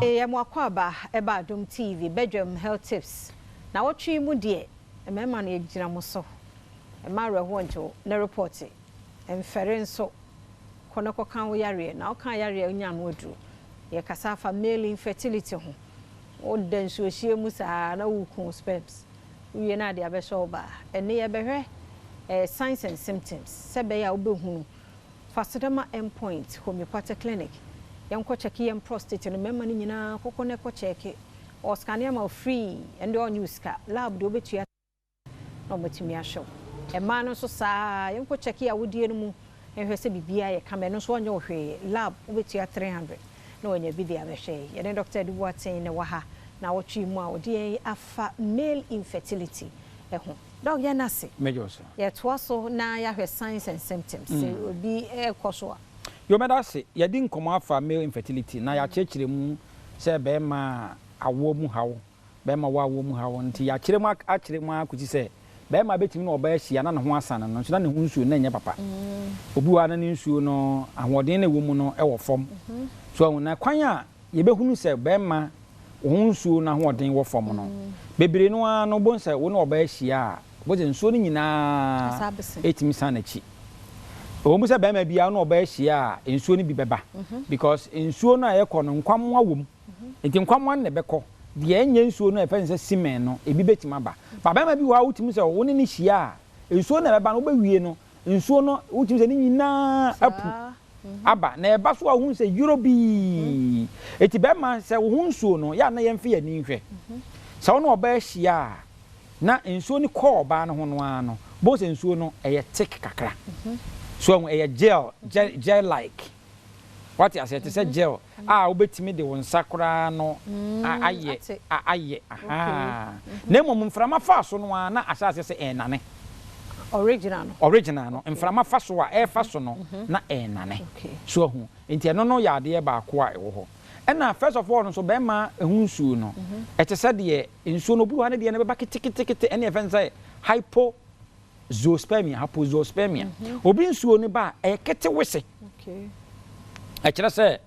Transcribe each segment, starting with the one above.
Yɛ mo akwaaba ɛba Adom TV badwam health tips na wɔtwe mu deɛ mmarima no yɛgyina mo so mma awerɛhoɔ nto wo ne report mfɛre nso kɔ na kɔka wo yareɛ na woka yareɛ a wonya ano aduro. Yɛkasa afa male infertility ho. Woda nsuohyeɛ mu saa na woku wo sperms. Wowie na ade abɛhyɛ wo baa. Ɛnnɛ yɛbɛhwɛ eh, signs and symptoms sɛ ɛbɛyɛ a wobɛhunu. Fa Sedama Endpoint Homeopathic Clinic. Yɛnkɔ kyɛke yɛn prostate no mmarima no nyinaa kɔkɔ na ɛkɔ kyɛke. Ɔscanne ama wo free, ɛno deɛ ɔnnye wo sika. Lab deɛ wobɛtua na wɔatumi ahwɛ wo. Mmaa no nso saa ara, yɛnkɔ kyɛke awodie no mu nhwɛ sɛ biribiara yɛ kama, ɛno nso ɔnyɛ wo hwee. Lab wobɛtua 300 na wanya bi de abɛhwɛ. Yɛne Dɔkta Adu Boateng na ɛwɔ ha naawɔtwe yi mu a ɔde yɛn afa male infertility ho. Dɔk, yɛn ase. Mɛgye wo so. Yɛtoa so na yɛahwɛ signs and symptoms sɛ obi rekɔ so a. Yo, mɛda ase. Yɛadi nkɔmmɔ afa male infertility na yɛakyerɛkyerɛ mu sɛ barima awoɔ mu haw, bɛrima wɔ awoɔ mu haw nti yɛakyerɛ mu akyerɛ mu ara kɔsi sɛ bɛrima bɛtumi ne ɔbaa ahyia na ne ho asane no nso na ne ho nsuo no na ɛnyɛ papa. Obi wɔ hɔ a na ne nsuo no ahoɔden na ɛwɔ mu no wɔ fam. So ahu na kwan a yɛbɛhunu sɛ bɛrima wo ho nsuo no ahoɔden wɔ fam no, bebree no ara no wobɛhu sɛ wo ne ɔbaa ahyia a, wobɛhu sɛ nsuo no nyinaa ɛtumi san n'akyi. Ɛwɔ mu sɛ bɛrima biara wo ne ɔbaa ahyia a nsuo no bi bɛba because nsuo no a ɛkɔ no nkwammoa wɔ mu. Nti nkwammoa no na ɛbɛkɔ. Deɛ ɛnyɛ nsuo no a yɛfrɛ no sɛ semen no, ebi bɛtumi aba. But barima bi wɔ hɔ a wotumi sɛ wo ne no hyia a, nsuo no na ɛbɛba no, wobɛwie no, nsuo no wotumi sɛ ne nyinaa apu aba. Na ɛba so a wohu sɛ yorobii. Nti barima sɛ wo ho nsuo no, yɛ a na yɛmfa yɛn ani nhwɛ. Sɛ wo ne ɔbaa hyia a, na nsuo no kɔ ɔbaa no ho no ara no, wobɛhu sɛ nsuo no ɛyɛ thick kakra. So wahu, ɛyɛ gel, gel like. Wate aseɛ? Te sɛ gel a wobɛtumi de wo nsa koraa no ayɛ, ayɛ, ahaa. Na mmom mframa fa so no ara na ahyɛ aseɛ sɛ ɛrenane. Original no. Original no, mframa fa so a ɛrefa so no na ɛrenane. So ahu? Nti ɛno no yɛ adeɛ baako a ɛwɔ hɔ. Ɛna first of all no nso bɛrima ho nsuo no, ɛte sɛ deɛ nsuo no obi wɔ ha ne deɛ no bɛba ketekete, ɛne yɛfrɛ no sɛ hypo zoospermia, hypozoospermia. Obi nsuo no ba a, ɛyɛ ketewese. Ɛkyerɛ sɛ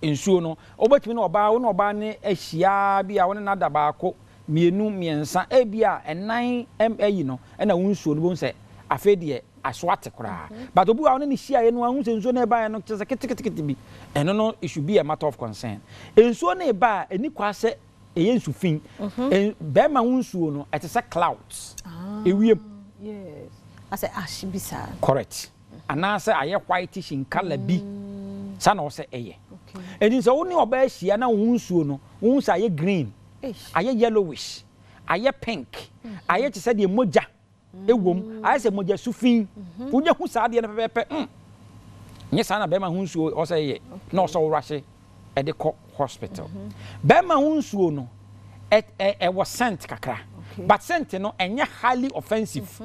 nsuo no, wobɛtumi ne ɔbaa, wo ne ɔbaa no ahyia bi a wo ne no ada baako, mmienu, mmiɛnsa, ebi a ɛnan ayi no, ɛna wo nsuo no bɛhu sɛ afei deɛ aso ate koraa. But obi wɔ a wo ne no hyiaeɛ no, ahu sɛ nsuo no ɛbaeɛ no kyerɛ sɛ ketekete bi. Ɛno no, it should be a matter of concern. Nsuo no reba a, ɛni kwa sɛ ɛyɛ nsu fi. Bɛrima ho nsuo no, ɛte sɛ clouds. Ewiem. Yes. Asɛ ash bi saa. Correct. Anaasɛ ayɛ whitish in colour bi. Saa na ɔsɛ ɛyɛ. Enti sɛ wo ne ɔbaa ahyia na wo ho nsuo no, wo hu sɛ ayɛ green, ayɛ yellowish, ayɛ pink, ayɛ te sɛ deɛ mogya ɛwom, ayɛ sɛ mogya su fi. Wonya hu saa adeɛ no pɛpɛɛpɛ, nyɛ saa na bɛrima ho nsuo ɔsɛ yɛ na ɔsɛ worahye ɛde kɔ hospital. Bɛrima ho nsuo no, ɛwɔ scent kakra, but scent no ɛnyɛ highly offensive.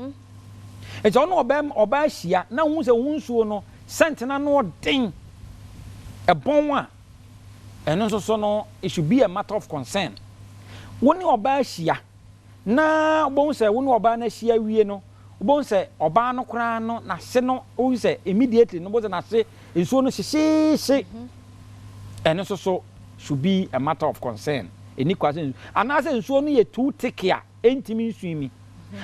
Nti ɔno ɔbaa ɔbaa hyia na wohu sɛ wo nsuo no scent no ano ɔden, ɛbɔn a, ɛno nso so no it should be a matter of concern. Wo ne ɔbaa hyia na wobɛhu sɛ wo ne ɔbaa no ahyia awie no, wobɛhu sɛ ɔbaa no koraa no n'ase no, wohu sɛ immediately no wobɛhu sɛ n'ase nsuo no hyehyeehye. Ɛno nso so should be a matter of concern. Ɛni kwa sɛ anaasɛ nsuo no yɛ too thick a ɛntumi nswimi.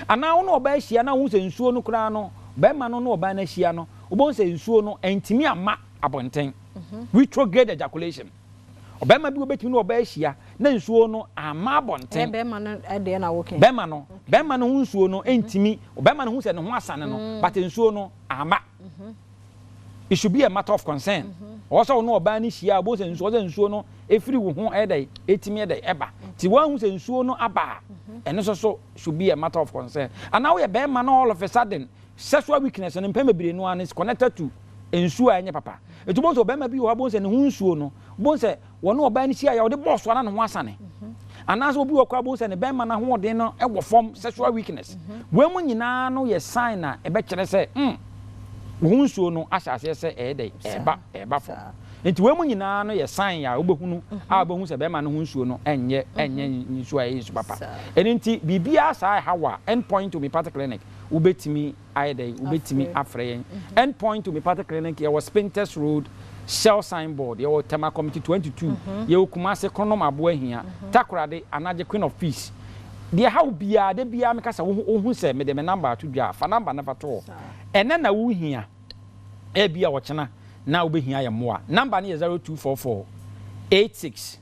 Anaa wo ne ɔbaa ahyia na wohu sɛ nsuo no koraa no, bɛrima no ne ɔbaa no ahyia no, wobɛhu sɛ nsuo no ɛntumi amma abɔnten. Retrograde ejaculation. Ɔbarima bi obetumi ne ɔbaa ahyia na nsuo no amma abɔnten. Ɛyɛ bɛrima no deɛ na woka yi. Bɛrima no, bɛrima no ho nsuo no ntumi, ɔbarima no hu sɛ ne ho asane no, but nsuo no amma. It should be a matter of concern. Ɔwɔ sɛ wo ne ɔbaa no hyia a, wobɛhu sɛ nsuo, ɔwɔ sɛ nsuo no ɛfiri wo ho ɛyɛ dɛ, ɛtumi yɛ dɛ, ɛba. Nti woahu sɛ nsuo no aba a, ɛno nso so should be a matter of concern. Anaa woyɛ bɛrima na all of a sudden, sexual weakness no mpɛn bebree no ara no is connected to nsuo a ɛnyɛ papa. Nti wobɛhu sɛ ɔbarima bi wɔ hɔ a wobɛhu sɛ ne ho nsuo no, wobɛhu sɛ wɔne ɔbaa no hyia yɛ a ɔde bɔɔ so a na ne ho asane. Anaasɛ obi wɔ koraa wobɛhu sɛ ne bɛrima no ahoɔden no wɔ fam, sexual weakness. Wei mu nyinaa no yɛ sign a ɛbɛkyerɛ sɛ wo ho nsuo no ahyɛ aseɛ sɛ ɛyɛ dɛ, ɛreba, ɛreba fam. Nti wei mu nyinaa no yɛ sign a wobɛhunu a wobɛhu sɛ bɛrima no ho nsuo no ɛnyɛ, ɛnyɛ nsuo a ɛyɛ nsu papa. Ɛno nti biribiara saa ɛha wo a, End Point Homeopathic Clinic, wobɛtumi ayɛ dɛn? Wobɛtumi afrɛ yɛn. End Point Homeopathic Clinic, yɛwɔ Spintex Road, Shell sign board, yɛwɔ Tema Committee 22, yɛwɔ Kumasi Kronom Aboahia, Takoradi Anagye Queen of Peace. Deɛ ɛha wo biara, da biara meka sɛ wohu sɛ mede me number ato dwa a, fa number no fa to hɔ. Ɛnnɛ na wohia, ebia ɔkyena na wobɛhia yɛn mmoa. Number no yɛ 0244 86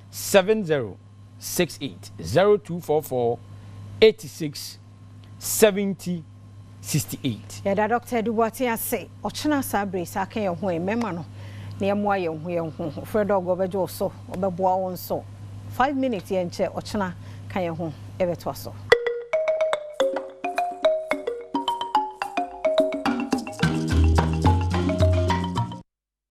70 68, 0244 86 70 68. Yɛda Dɔkta Adu Boateng ase. Ɔkyena saa bere yi saa ka yɛn ho ɛ, mmarima no, na yɛmmoa yɛn ho yɛn ho. Frɛ Dɔg ɔbɛgye wo so, ɔbɛboa wo nso. 5 minutes yɛnkyɛ, ɔkyena ka yɛn ho yɛbɛtoa so.